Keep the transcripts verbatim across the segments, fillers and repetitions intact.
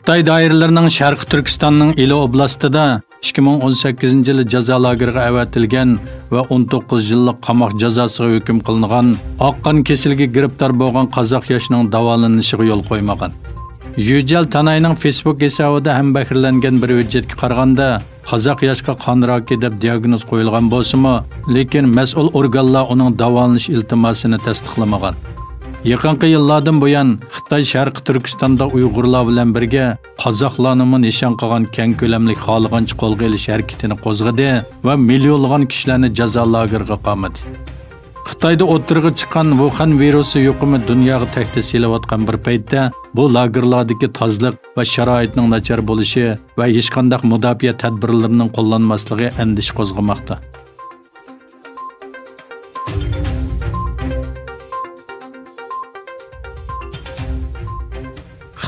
خىتاي دائىرىلىرىنىڭ شەرقىي تۈركىستاننىڭ ئىلى ئوبلاستىدا ئىككى مىڭ ئون سەككىزىنچى يىلى جازا لاگېرىغا ئەۋەتىلگەن ۋە ئون توققۇز يىللىق قاماق جازاسىغا ھۆكۈم قىلىنغان ئاق قان كېسىلىگە گىرىپتار بولغان قازاق ياشنىڭ داۋالىنىشىغا يول قويمىغان. يۈجيەل تاناينىڭ فېيسبۇك ھېسابىدا ھەمبەھىرلەنگەن بىر ھۆججەتكە قارىغاندا، قازاق ياشقا قان راكى دەپ دىياگنوز قويۇلغان بولسىمۇ، لېكىن مەسئۇل ئورگانلار ئۇنىڭ داۋالىنىش ئىلتىماسىنى تەستىقلىمىغان. يېقىنقى يىللاردىن بۇيان، خىتاي شەرقىي تۈركىستاندا ئۇيغۇرلار بىلەن بىرگە قازاقلارنىمۇ نىشان قىلغان كەڭ كۆلەملىك خالىغانچە قولغا ئېلىش ھەرىكىتىنى قوزغىدى ۋە مىليونلىغان كىشىلەرنى جازا لاگېرىغا قامىدى. خىتايدا ئوتتۇرىغا چىققان ۋۇخەن ۋىرۇسى يۇقۇمى دۇنياغا تەھدىت سېلىۋاتقان بىر پەيتتە، بۇ لاگېرلاردىكى تازىلىق ۋە شارائىتنىڭ ناچار بولۇشى ۋە ھېچقانداق مۇداپىئە تەدبىرلىرىنىڭ قوللانماسلىقى ئەندىشە قوزغىماقتا.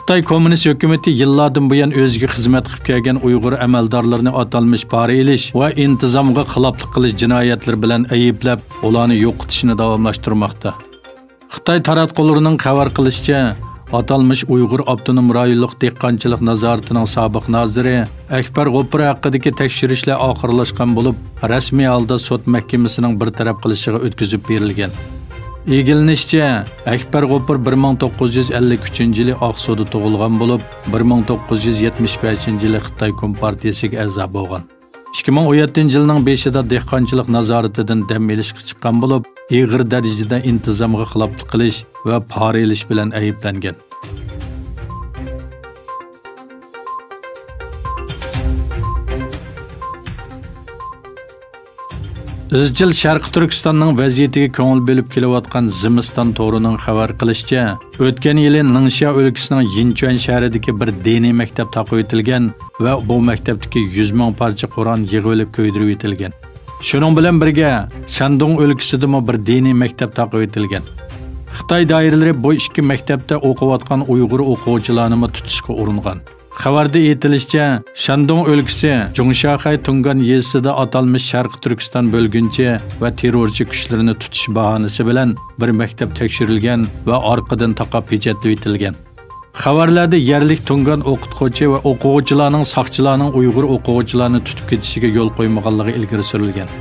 خىتاي كوممۇنىست ھۆكۈمىتى يىللاردىن بۇيان ئۆزىگە خىزمەت قىلىپ كەلگەن ئۇيغۇر ئەمەلدارلىرىنى ئاتالمىش پارا ئېلىش ۋە ئىنتىزامغا خىلاپلىق قىلىش جىنايەتلىرى بىلەن ئەيىبلەپ، ئۇلارنى يوقىتىشنى داۋاملاشتۇرماقتا. خىتاي تاراتقۇلىرىنىڭ خەۋەر قىلىشىچە، ئاتالمىش ئۇيغۇر ئاپتونوم رايونلۇق دېھقانچىلىق نازارىتىنىڭ سابىق نازىرى ئەكبەر غوپۇر ھەققىدىكى تەكشۈرۈشلەر ئاخىرلاشقان بولۇپ، رەسمىي ھالدا سوت مەھكىمىسىنىڭ بىر تەرەپ قىلىشىغا ئۆتكۈزۈپ بېرىلگەن. ئىگىلىنىشىچە، ئەكبەر غوپۇر بىر مىڭ توققۇز يۈز ئەللىك ئۈچىنچى يىلى ئاقسۇدا تۇغۇلغان بولۇپ، بىر مىڭ توققۇز يۈز يەتمىش بەشىنچى يىلى خىتاي كومپارتىيىسىگە ئەزا بولغان. ئىككى مىڭ ئون يەتتىنچى يىلنىڭ بېشىدا دېھقانچىلىق نازارىتىدىن دەم ئېلىشقا چىققان بولۇپ، ئېغىر دەرىجىدە ئىنتىزامغا خىلاپلىق قىلىش ۋە پارا ئېلىش بىلەن ئەيىبلەنگەن. ئىزچىل شەرقىي تۈركىستاننىڭ ۋەزىيىتىگە كۆڭۈل بۆلۈپ كېلىۋاتقان زىمىستان تورىنىڭ خەۋەر قىلىشىچە، ئۆتكەن يىلى نىڭشيا ئۆلكىسىنىڭ يىنچۈەن شەھىرىدىكى بىر دىنىي مەكتەپ تاقىۋېتىلگەن ۋە بۇ مەكتەپتىكى يۈز مىڭ پارچە قۇرئان يىغىۋېلىپ كۆيدۈرۈۋېتىلگەن. شۇنىڭ بىلەن بىرگە، شەندۇڭ ئۆلكىسىدىمۇ بىر دىنىي مەكتەپ تاقىۋېتىلگەن. خىتاي دائىرىلىرى بۇ ئىككى مەكتەپتە ئوقۇۋاتقان ئۇيغۇر ئوقۇغۇچىلارنىمۇ تۇتۇشقا ئۇرۇنغان. خەۋەردە ئېيتىلىشىچە، شەندۇڭ ئۆلكىسى جۇڭشاخەي تۇڭگان يېزىسىدا ئاتالمىش شەرقىي تۈركىستان بۆلگۈنچى ۋە تېررورچى كۈچلىرىنى تۇتۇش باھانىسى بىلەن بىر مەكتەپ تەكشۈرۈلگەن ۋە ئارقىدىن تاقاپ پېچەتلىۋېتىلگەن. خەۋەرلەردە يەرلىك تۇڭگان ئوقۇتقۇچى ۋە ئوقۇغۇچىلارنىڭ ساقچىلارنىڭ ئۇيغۇر ئوقۇغۇچىلارنى تۇتۇپ كېتىشىگە يول قويمىغانلىقى ئىلگىرى سۈرۈلگەن.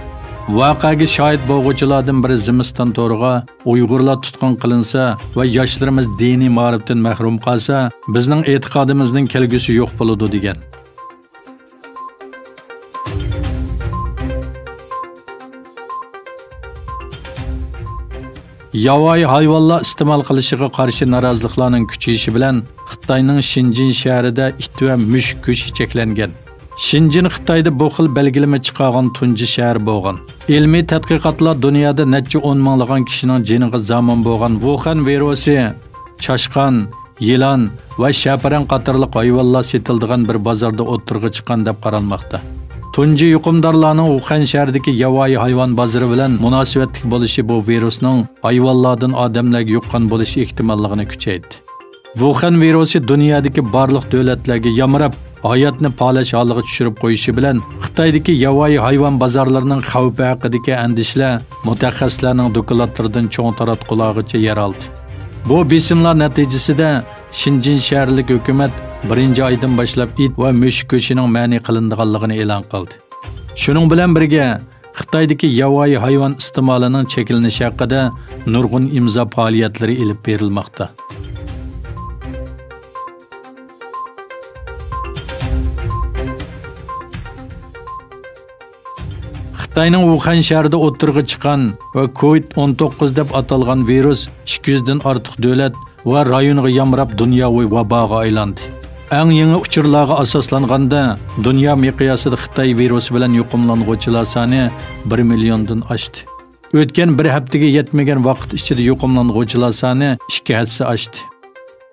ۋەقەگە شاھىت بولغۇچىلاردىن بىرى زىمىستان تورىغا، ئۇيغۇرلار تۇتقۇن قىلىنسا ۋە ياشلىرىمىز دىنىي مائارىپتىن مەھرۇم قالسا، بىزنىڭ ئېتىقادىمىزنىڭ كەلگۈسى يوق بولىدۇ، دېگەن. ياۋايى ھايۋانلار ئىستېمال قىلىشىغا قارشى نارازىلىقلارنىڭ كۈچىيىشى بىلەن، خىتاينىڭ شېنجېن شەھىرىدە ئىت ۋە مۈشۈك گۆشى چەكلەنگەن. شېنجېن خىتايدا بۇ خىل بەلگىلىمە چىقارغان تۇنجى شەھەر بولغان. ئىلمىي تەتقىقاتلار دۇنيادا نەچچە ئون مىڭلىغان كىشىنىڭ جېنىغا زامىن بولغان ۋۇخەن ۋىرۇسى، چاشقان، يىلان ۋە شەپىرەڭ قاتارلىق ھايۋانلار سېتىلىدىغان بىر بازاردا ئوتتۇرىغا چىققان دەپ قارالماقتا. تۇنجى يۇقۇمدارلارنىڭ ۋۇخەن شەھىرىدىكى ياۋايى ھايۋان بازىرى بىلەن مۇناسىۋەتلىك بولۇشى بۇ ۋىرۇسنىڭ ھايۋانلاردىن ئادەملەرگە يۇققان بولۇش ئېھتىماللىقىنى كۈچەيتتى. ۋۇخەن ۋىرۇسى دۇنيادىكى بارلىق دۆلەتلەرگە يامراپ، ھاياتنى پالەچ ھالىغا چۈشۈرۈپ قويۇشى بىلەن، خىتايدىكى ياۋايى ھايۋان بازارلىرىنىڭ خەۋپى ھەققىدىكى ئەندىشىلەر مۇتەخەسسىسلەرنىڭ دوكلاتلىرىدىن چوڭ تاراتقۇلارغىچە يەر ئالدى. بۇ بېسىملار نەتىجىسىدە، شېنجېن شەھەرلىك ھۆكۈمەت بىرىنچى ئايدىن باشلاپ ئىت ۋە مۈشۈك گۆشىنىڭ مەنئى قىلىنىدىغانلىقىنى ئېلان قىلدى. شۇنىڭ بىلەن بىرگە، خىتايدىكى ياۋايى ھايۋان ئىستېمالىنىڭ چەكلىنىشى ھەققىدە نۇرغۇن ئىمزا پائالىيەتلىرى ئېلىپ بېرىلماقتا. خىتاينىڭ ۋۇخەن شەھىرىدە ئوتتۇرىغا چىققان ۋە كوۋىد ئون توققۇز دەپ ئاتالغان ۋىرۇس ئىككى يۈزدىن ئارتۇق دۆلەت ۋە رايونغا يامراپ، دۇنياۋى ۋاباغا ئايلاندى. ئەڭ يېڭى ئۇچۇرلارغا ئاساسلانغاندا، دۇنيا مىقياسىدا خىتاي ۋىرۇسى بىلەن يۇقۇملانغۇچىلار سانى بىر مىليوندىن ئاشتى. ئۆتكەن بىر ھەپتىگە يەتمىگەن ۋاقىت ئىچىدە يۇقۇملانغۇچىلار سانى ئىككى ھەسسە ئاشتى.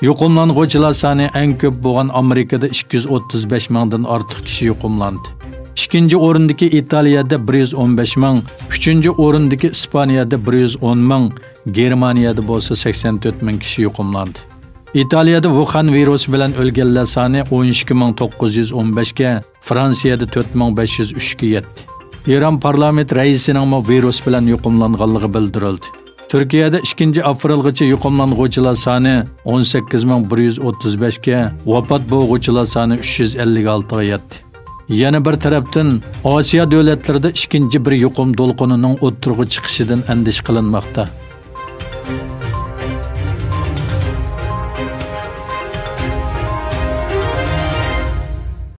يۇقۇملانغۇچىلار سانى ئەڭ كۆپ بولغان ئامېرىكىدا ئىككى يۈز ئوتتۇز بەش مىڭدىن ئارتۇق كىشى يۇقۇملاندى. ئىككىنچى ئورۇندىكى ئىتالىيەدە بىر يۈز ئون بەش مىڭ، ئۈچىنچى ئورۇندىكى ئىسپانىيەدە بىر يۈز ئون مىڭ، گېرمانىيەدە بولسا سەكسەن تۆت مىڭ كىشى يۇقۇملاندى. ئىتالىيەدە ۋۇخەن ۋىرۇسى بىلەن ئۆلگەنلەر سانى ئون ئىككى مىڭ توققۇز يۈز ئون بەشكە، فرانسىيەدە تۆت مىڭ بەش يۈز ئۈچكە يەتتى. ئىران پارلامېنت رەئىسىنىڭمۇ ۋىرۇس بىلەن يۇقۇملانغانلىقى بىلدۈرۈلدى. تۈركىيەدە ئىككىنچى ئاپرېلغىچە يۇقۇملانغۇچىلار سانى ئون سەككىز مىڭ بىر يۈز ئوتتۇز بەشكە، ۋاپات بولغۇچىلار سانى ئۈچ يۈز ئەللىك ئالتىغا يەتتى. يەنە بىر تەرەپتىن، ئاسىيا دۆلەتلىرىدە ئىككىنچى بىر يۇقۇم دولقۇنىنىڭ ئوتتۇرىغا چىقىشىدىن ئەندىشە قىلىنماقتا.